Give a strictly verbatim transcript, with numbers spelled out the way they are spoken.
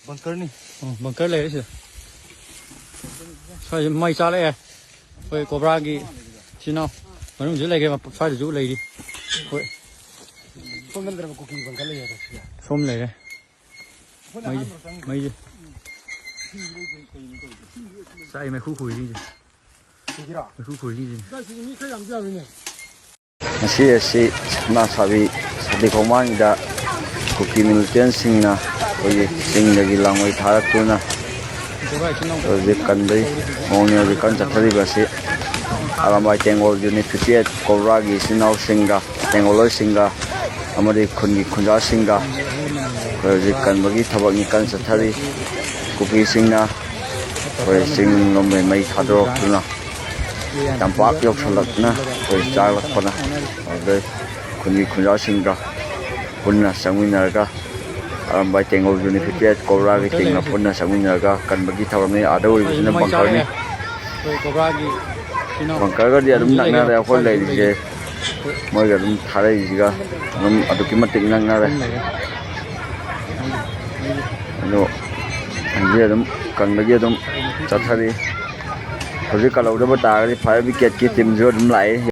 ꯕꯪꯀꯔꯅꯤ꯫ ꯑꯣ, ꯕꯪꯀꯔ ꯂꯩꯔꯦ ꯁꯤꯗ꯫ ꯁ꯭ꯋꯥꯏꯁꯦ ꯃꯩ ꯆꯥꯛꯂꯛꯑꯦ꯫ ꯑꯩꯈꯣꯏ ꯀꯣꯕ꯭ꯔꯥꯒꯤ ꯏꯆꯤꯟ ꯏꯅꯥꯎ ꯃꯅꯨꯡꯁꯤꯗ ꯂꯩꯈ꯭ꯔꯦ, ꯁ꯭ꯋꯥꯏꯗꯁꯨ ꯂꯩꯔꯤ꯫ ꯑꯩꯈꯣꯏ ꯁꯣꯝꯗ ꯅꯠꯇ꯭ꯔꯕ ꯀꯨꯀꯤ ꯕꯪꯀꯔ ꯂꯩ ꯍꯥꯏꯗꯣ ꯁꯤꯗ? ꯁꯣꯝ ꯂꯩꯔꯦ꯫ ꯑꯩꯈꯣꯏꯅ ꯃꯩꯁꯦ, ꯑꯍꯥꯟꯕ ꯆꯪꯉꯤꯗꯣ꯫ ꯃꯩꯁꯦ꯫ ꯆꯥꯛꯏ ꯃꯩꯈꯨ ꯈꯨꯔꯤꯁꯤꯡꯁꯦ꯫ ꯁꯤꯒꯤꯔꯣ? ꯃꯩꯈꯨ ꯈꯨꯔꯤꯁꯤꯡꯁꯦ꯫ ꯁꯤꯗ ꯁꯤꯗꯤ ꯃꯤ ꯈꯔ ꯌꯥꯝꯗꯤ ꯌꯥꯝꯃꯤꯅꯦ꯫ ꯉꯁꯤ ꯑꯁꯤ ꯁꯅꯥ ꯁꯥꯕꯤ ꯁꯥꯟꯇꯤ ꯈꯣꯡꯕꯥꯟꯒꯤꯗ ꯀꯨꯀꯤ ꯃꯤꯂꯤꯇꯦꯟꯁꯤꯡꯅ ꯑꯩꯈꯣꯏꯒꯤ ꯆꯤꯡꯗꯒꯤ ꯂꯥꯡꯃꯩ ꯊꯥꯔꯛꯇꯨꯅ ꯍꯧꯖꯤꯛ ꯀꯟꯕꯒꯤ ꯃꯑꯣꯡꯅꯤ ꯍꯧꯖꯤꯛ ꯀꯟꯅ ꯆꯠꯊꯔꯤꯕ ꯑꯁꯤ꯫ ꯑꯔꯥꯝꯕꯥꯏ ꯇꯦꯡꯒꯣꯜ ꯌꯨꯅꯤꯠ ꯐꯤꯐꯇꯤ ꯑꯩꯠ ꯀꯣꯕ꯭ꯔꯥꯒꯤ ꯏꯆꯤꯟ ꯏꯅꯥꯎꯁꯤꯡꯒ, ꯇꯦꯡꯒꯣꯜꯂꯣꯏꯁꯤꯡꯒ ꯑꯃꯗꯤ ꯈꯨꯟꯒꯤ ꯈꯨꯟꯖꯥꯁꯤꯡꯒ ꯑꯩꯈꯣꯏ ꯍꯧꯖꯤꯛ ꯀꯟꯕꯒꯤ ꯊꯕꯛꯅꯤ ꯀꯟꯅ ꯆꯠꯊꯔꯤ꯫ ꯀꯨꯀꯤꯁꯤꯡꯅ ꯑꯩꯈꯣꯏ ꯆꯤꯡ ꯂꯣꯝꯗꯩ ꯃꯩ ꯊꯥꯗꯣꯔꯛꯇꯨꯅ ꯇꯝꯄꯥꯛ ꯌꯧꯁꯜꯂꯛꯇꯨꯅ ꯑꯩꯈꯣꯏ ꯆꯥꯛꯂꯛꯄꯅ ꯑꯗꯨꯗꯩ ꯈꯨꯟꯒꯤ ꯈꯨꯟꯖꯥꯁꯤꯡꯒ ꯄꯨꯟꯅ ꯆꯪꯃꯤꯟꯅꯔꯒ ꯑꯔꯥꯝꯕꯥꯏ ꯇꯦꯡꯒꯣꯜ ꯌꯨꯅꯤꯠ ꯐꯤꯐꯇꯤ ꯑꯩꯠ ꯀꯣꯕ꯭ꯔꯥꯒꯤ ꯇꯦꯡꯅ ꯄꯨꯟꯅ ꯆꯪꯃꯤꯟꯅꯔꯒ ꯀꯟꯕꯒꯤ ꯊꯕꯛꯅꯤ꯫ ꯑꯥꯗ ꯑꯣꯏꯔꯤꯕꯁꯤꯅ ꯕꯪꯀꯔꯅꯤ꯫ ꯑꯩꯈꯣꯏ ꯀꯣꯕ꯭ꯔꯥꯒꯤ ꯏꯆꯤꯟ ꯏꯅꯥꯎ ꯕꯪꯀꯔꯒꯗꯤ ꯑꯗꯨꯝ ꯃꯅꯨꯡꯗ ꯂꯩꯈ꯭ꯔꯦ, ꯅꯛꯅꯔꯦ ꯑꯩꯈꯣꯏ ꯃꯈꯥꯗꯁꯨ ꯑꯗꯨꯝ ꯂꯩꯈ꯭ꯔꯦ꯫ ꯃꯣꯏꯒ ꯑꯗꯨꯝ ꯊꯥꯔꯛꯏꯁꯤꯒ ꯑꯗꯨꯝ ꯑꯗꯨꯛꯀꯤ ꯃꯇꯤꯛ ꯅꯛꯅꯔꯦ꯫ ꯑꯗꯣ ꯍꯧꯖꯤꯛ ꯑꯗꯨꯝ ꯀꯟꯕꯒꯤ ꯑꯗꯨꯝ ꯆꯠꯊꯔꯤ꯫ ꯍꯧꯖꯤꯛ ꯀꯜꯍꯧꯗꯕ ꯇꯥꯔꯒꯗꯤ ꯐꯥꯌꯔ ꯕ꯭ꯔꯤꯒꯦꯠꯀꯤ ꯇꯤꯝꯁꯨ ꯑꯗꯨꯝ ꯂꯥꯛꯏ꯫